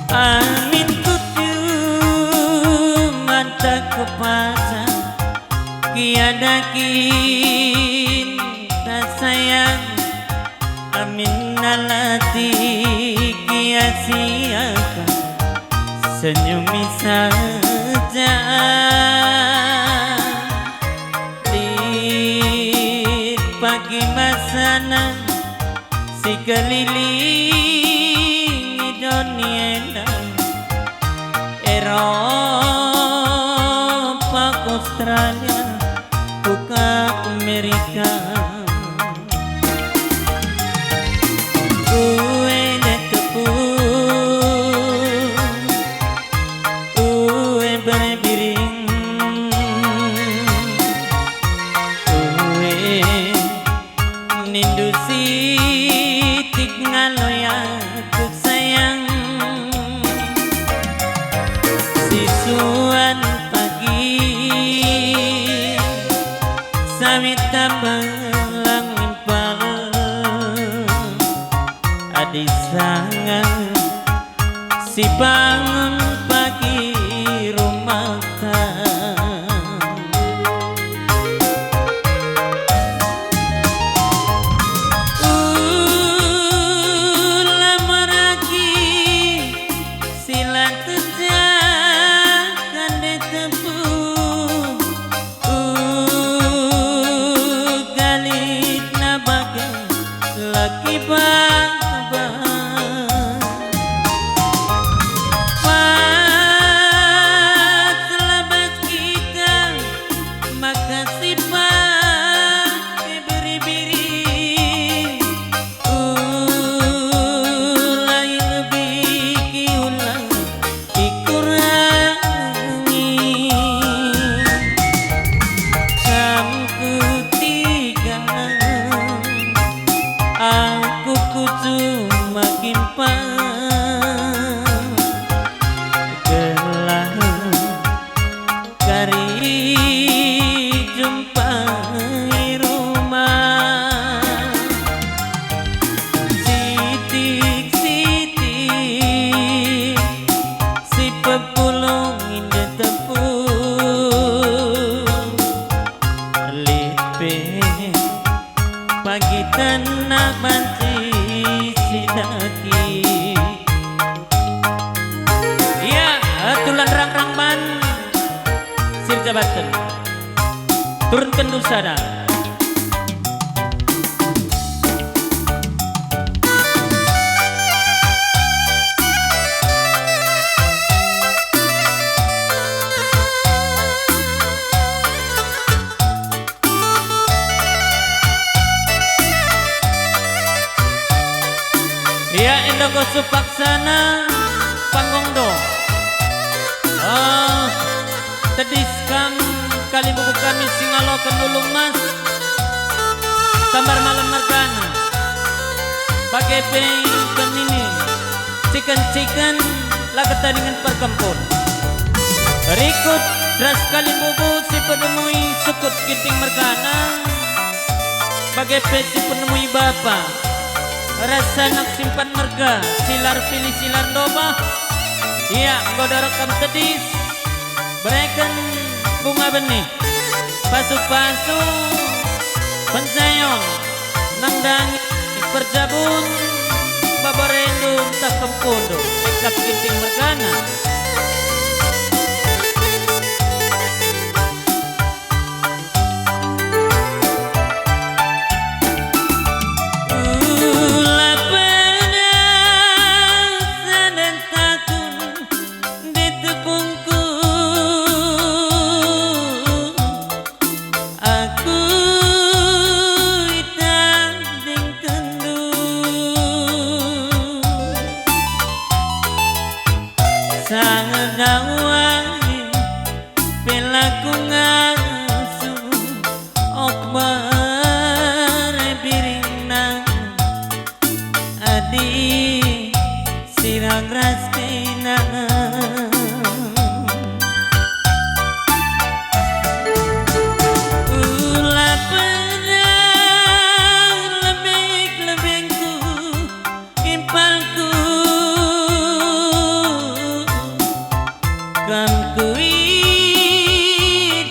Amin kutu mata kepasa, kiadakin ta sayang. Amin nalati kiasiaka, senyumi saja. Lit pagi masana, sikelilingi doni enda, Eropa, Australia, uga Amerika. Ue nde tepung, ue bere biring, ue nindu sitik ngaloi aku sayang. Sisuan pagi sawit tambelang impal, adi sanga si bangun pagi rumah tangga. Ula meraki si la terjah kande Jabaten. Turunken dusana. Ia enda enggo supaksana panggung do. Oh, tedis kam kalimbubu kami si ngaloken ulu emas, tambar malem mergana. Bage pe kami nini, ciken-ciken la ketadingen perkempun. Rikut ras kalimbubu si pedemui sukut Ginting mergana, bage pe si pedemui bapa ras anak si empat merga, silar pilih silar ndobah. Ia enggo dorok kam tedis, bereken bunga benih, pasu-pasu, penjayon, nandangi perjabun, babarendu ntah kempundu, ekap Ginting mergana. Ula pernah sada tahun di tepungku, aku itandingkenndu. Sanga wari pe la kungasup, Okbar biringna adi sirang ras kena. Ula pernah lebek-lebengku impalku, kam kui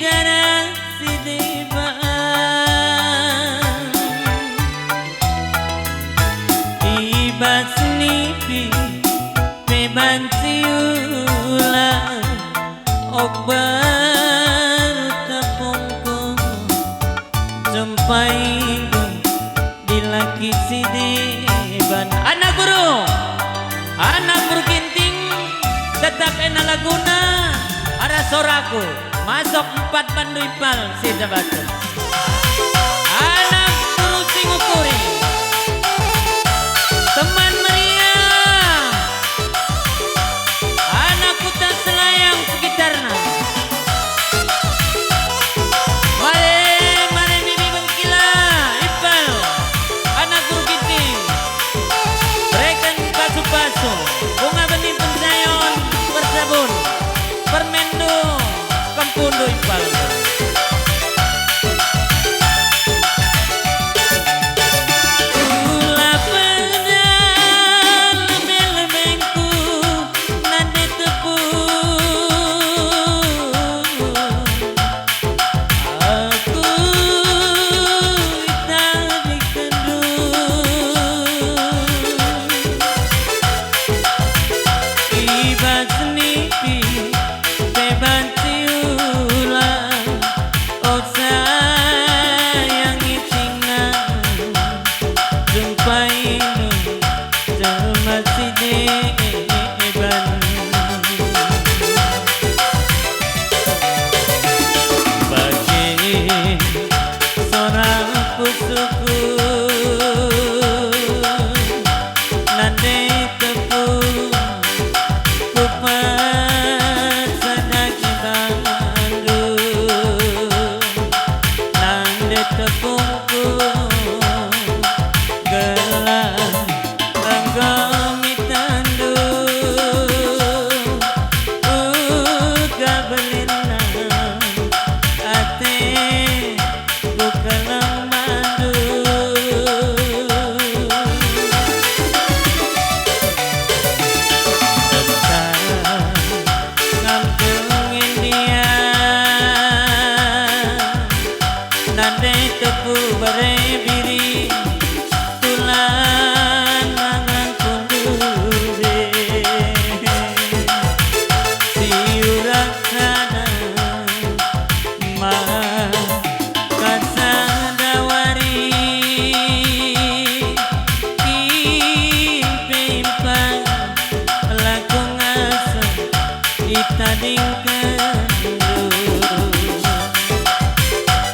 darah si deban. I bas nipi pe banci ulang, Okbar tepungku, jumpai dilaki si deban. Anak guru, anak guru Ginting, tetap ena laguna, arah soraku, masok empat bandu impal si jabaten. Anak guru Singukuri, teman meriah, anak kuta Selayang sekitarna. Mare, mare bibi bengkila, impal, anak guru Ginting. Bereken pasu-pasu, bunga benih penjayon, perjabun, permendu, kempundu impal. Ula pernah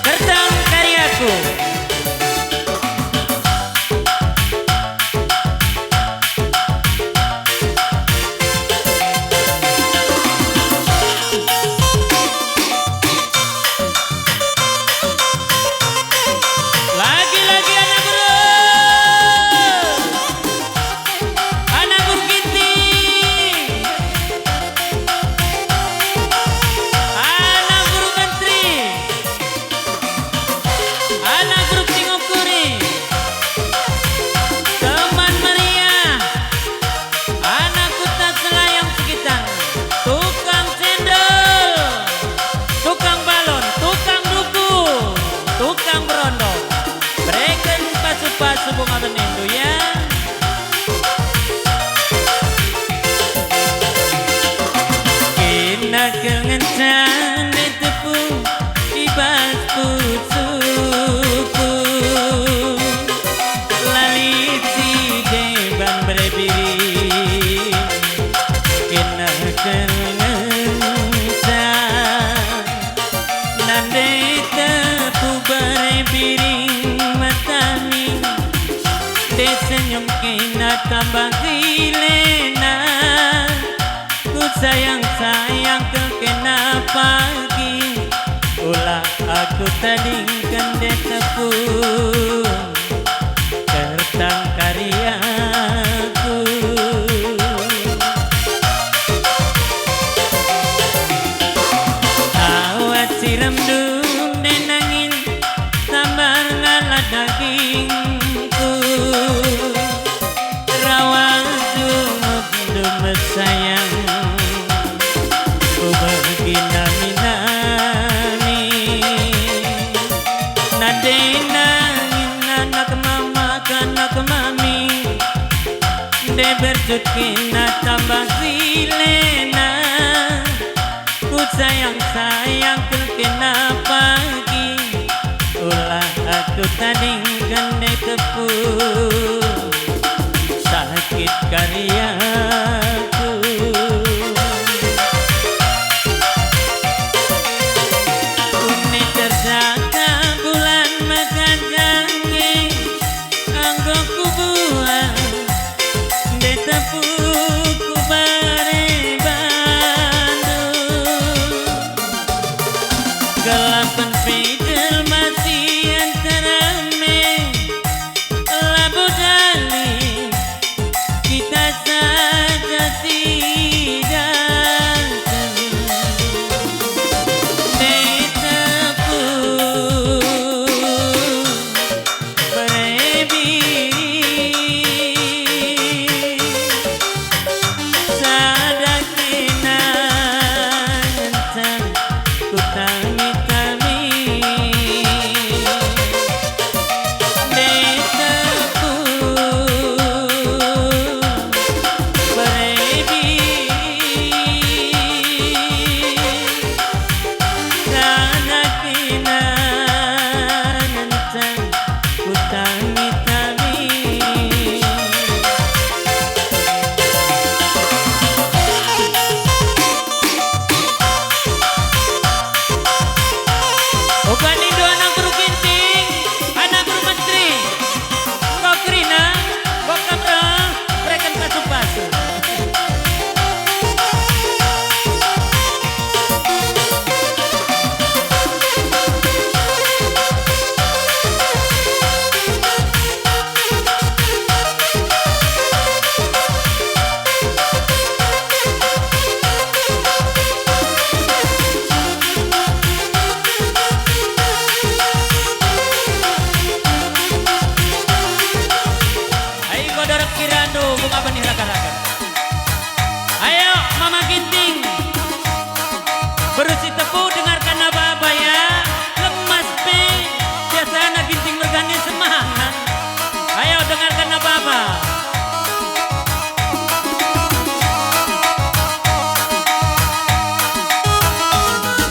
Kertang karyaku. Lagi-lagi anak guru. Anak guru Ginting. Anak guru menteri. Anak guru Tingukuri. Teman meriah. Anak kuta Selayang sekitar. Tukang cendol. Tukang balon. Tukang duku. Tukang berondong. Bereken pasu-pasu bunga benindu, ya. Kena kel ngenca nde tepung i bas pusuhku. La lit si deban bere biring. Kena kel ngenca. Nande tepu bere biring matami, de senyum kena tambah dilena. Ku sayang-sayang kel kena pagi, ulah aku tadingken de tepu. Kertang karyaku. Awat si rem dunde nangin tambar ngalah dagingku. Rawa jumutndu mesayang, kubegi nami-nami. Nande nangin anak mama, anak mami, nde bercut kena tambah silena. Ku sayang-sayang kel kena pagi, ulah aku tadingken nde tepu. Sakit karyaku. Uni terjata bulan meganjang e, enggo kubuat nde tepu ku bare bandu. Kelapen pe jelma si nterem e, labo dali kita saja si datang. Nde tepu bere biring, sada kena ngenca kutami-tami. Nde tepu bere biring, sada kena ngenca kutami-tami. Uga nindu anak guru Ginting, anak guru menteri, enggo kerina, enggo kemreh, bereken pasu-pasu. Ai, enggo dorek kirandu, bunga benih raga-raga. Ayo, Mama Ginting. Beru si tepu, dengarkan aba-aba ya. Lemas pe, biasana Ginting mergani semangat. Ayo, dengarkan aba-aba.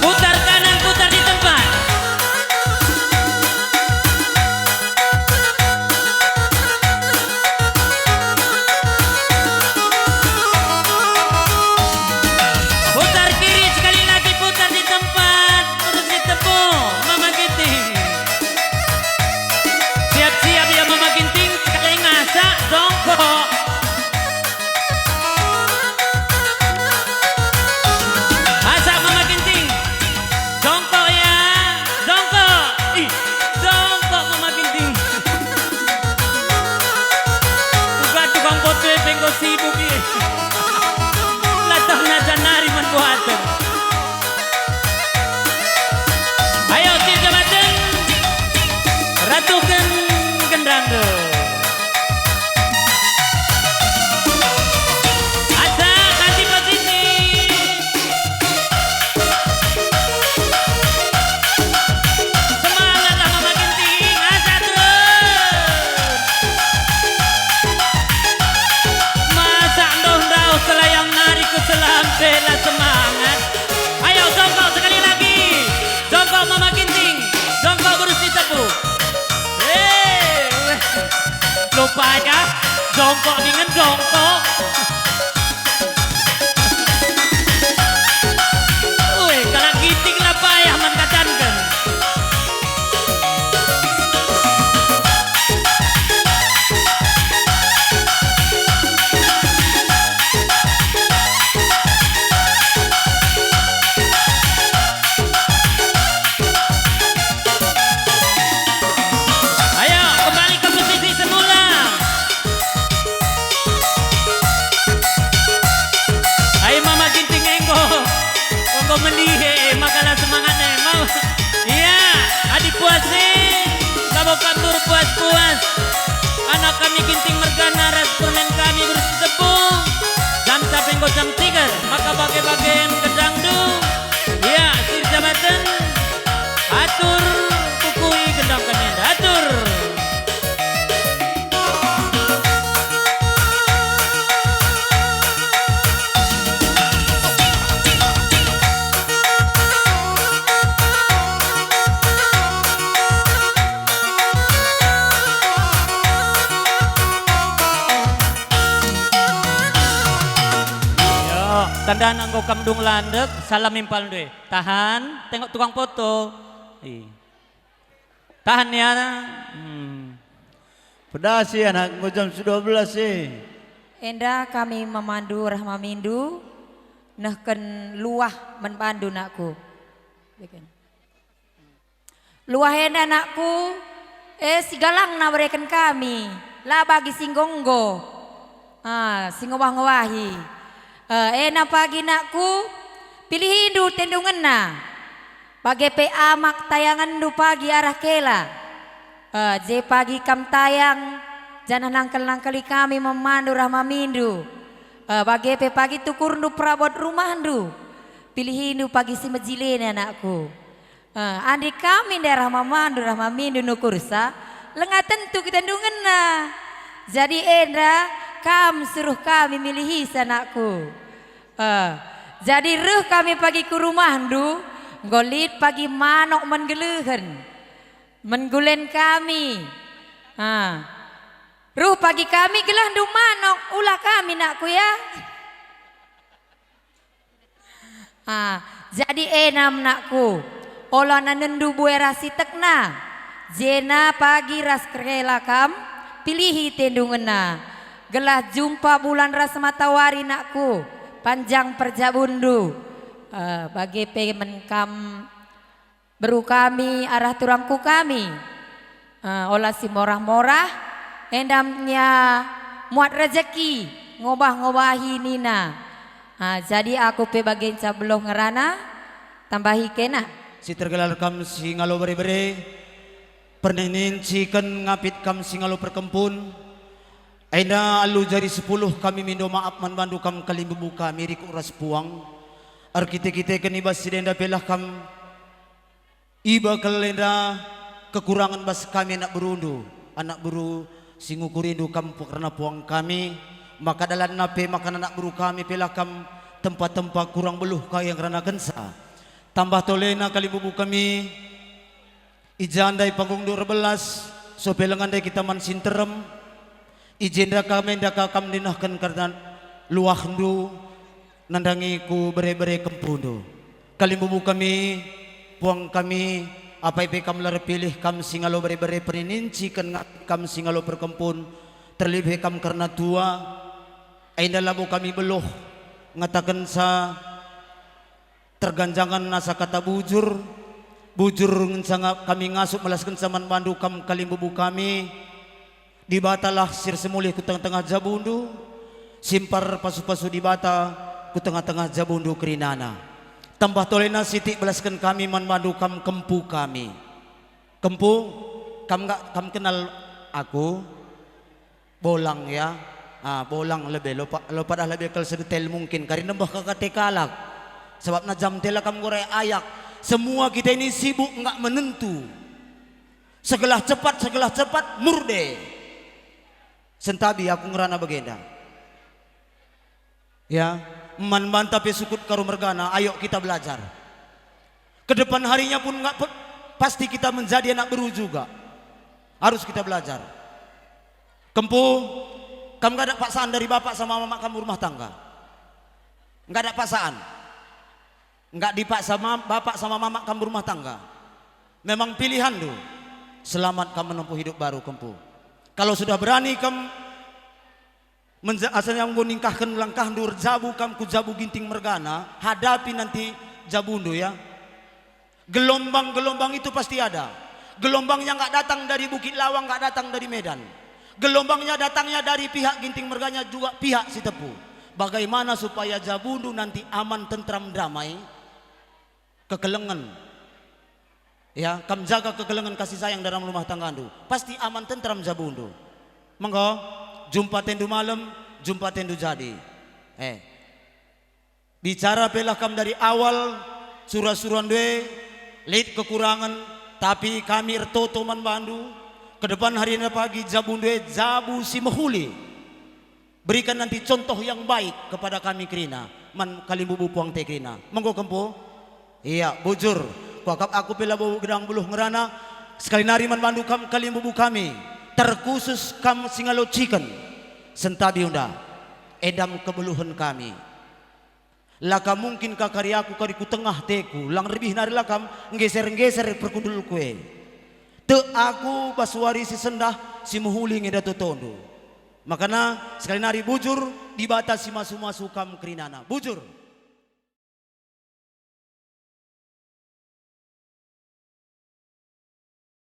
Putar kanan, putar di tempat. Putar kiri Ui, kalak Ginting la payah man katanken. Ayo, kembali ke posisi semula. Ai Mama Ginting enggo, enggo melihe, maka la semangatna, Mama. Iya, adi puas e, labo kam tur puas-puas. Anak kami Ginting mergana ras permen kami bersitepu. Jam sape enggo jam tiga, maka bage-bagen gedangndu. Iya, sir jabaten. Atur, kukui gendang kami enda. Atur. Yo, tandana enggo kam dung landek, salah mimpalndu e. Tahan, tengok tukang foto. Ih. Tahan ya. Hmm. Pedasi anak, enggo jam dua belas e. Enda kami memandu rah mamindu, nehken luah man bandu, nakku. Luah enda, nakku, e, sigalangna bereken kami, la bagi si enggo-enggo. Ah, si ngobah-ngobahi. Eh, ena pagi, nakku, pilihindu tendungenna. Bage pe amak tayangenndu pagi arah kela. Eh, je pagi kam tayang, janah nangkel-nangkeli kami memandu rah mamindu. Eh, bage pe pagi tukurndu perabot rumahndu. Pilihindu pagi si mejilena, nakku. Eh, andi kami ndai rah mamandu rah mamindu nukursa, langa tentu kita ndungenna. Jadi enda kam suruh kami milihisa, nakku. Eh, jadi reh kami pagi ku rumahndu, enggo lit pagi manok man gelehen, man gulen kami. Ah. Reh pagi kami gelehndu manok, ula kami, nakku, ya. Ah, jadi ena, nakku, ola nanenndu bue ras sitekna, jena pagi ras kela kam, pilihi tendungenna, gelah jumpa bulan ras matawari, nakku, panjang perjabunndu. Eh, bage pe man kam beru kami arah turangku kami. Eh, ola si morah-morah, enda nge muat rejeki, ngobah-ngobahi nina. Ah, jadi aku pe bagenca beluh ngerana, tambahi kena. Si tergelar kam si ngalo bere-bere, perninin ciken ngapit kam si ngalo perkempun, enda alu jari sepuluh kami mindo maap man bandu kam kalimbubu kami rikut ras puang. Erkite-kiteken i bas si enda pelah kam iba kal enda kekurangen bas kami anak berundu, anak beru si ngukurindu kam kerna puang kami, maka dalanna pe maka anak beru kami pelah kam tempa-tempa kurang beluh ka ia ngeranakenca. Tambah tolena kalimbubu kami, i ja ndai panggungndu erbelas, sope lenga ndai kita man si nterem, i jenda kami ndaka kam ninehken kerna luahndu, nandangi ku bere-bere kempundu. Kalimbubu kami, puang kami, apai pe kam la erpilih kam si ngalo bere-bere perninin ciken ngapit kam si ngalo perkempun, terlebih kam kerna tua, enda labo kami beluh ngatakenca terganjangen asa kata bujur, bujur ngenca nga-, kami ngasup melaskenca man bandu kam kalimbubu kami, Dibatalah si ersemulih ku tengah-tengah jabundu, si mparpasu-pasu Dibata ku tengah-tengah jabundu kerinana. Tambah tolena sitik belasken kami man bandu kam kempu kami. Kempu, kam nggak, kam kenal aku? Bolang ya. Ah, bolang lebe, lopa, lopa dah lebe kal sedetel mungkin, kari nembeh ka kate kalak. Sebabna jam tela kam gore ayak. Semua kita ini sibuk nggak menentu. Segelah cepat, segelah cepat, murde. Sentabi aku ngerana bagenda. Ya, man banta pe sukut karu mergana, ayo kita belajar. Ke depan harinya pun nggak pe-, pasti kita menjadi anak beru juga. Harus kita belajar. Kempu, Kam nggak ada paksaan dari bapak sama mama kam berumah tangga. Nggak ada paksaan. Nggak dipaksa ma-, bapak sama mama kam berumah tangga. Memang pilihanndu. Selamat kam menempuh hidup baru, kempu. Kalau sudah berani kam menja-, asa yang enggo ningkahken langkahndu erjabu kam ku jabu Ginting mergana, hadapi nanti jabundu, ya. Gelombang-gelombang itu pasti ada. Gelombangnya nggak datang dari Bukit Lawang, nggak datang dari Medan. Gelombangnya datangnya dari pihak Ginting mergana juga pihak Sitepu. Bagaimana supaya jabundu nanti aman, tentram, damai, kekelengen. Ya, kam jaga kekelengen kasih sayang dalam rumah tanggandu. Pasti aman, tentram jabundu. Mengko, jumpa atendu malem, jumpa atendu jadi. Eh. Bicara pelah kam dari awal, sura-surandu e lit kekurangen, tapi kami ertoto man bandu. Ke depan hari enda pagi jabundu e jabu si mehuli. Berikan nanti contoh yang baik kepada kami kerina, man kalimbubu puang te kerina. Menggo kempu? Ia, bujur. Kuakap aku pe labo gedang buluh ngerana. Sekali nari man bandu kam kalimbubu kami, terkhusus kam si ngalociken. Sentabi enda, enda me kebeluhen kami. La ka mungkin ka kari aku kari ku tengah teku, lang rebih nari la kam nggeser-nggeser perkundulku e. Tek aku bas wari si sendah si mehuli nge enda totondu. Makana sekali nari bujur, Dibata si masu-masu kam kerinana. Bujur.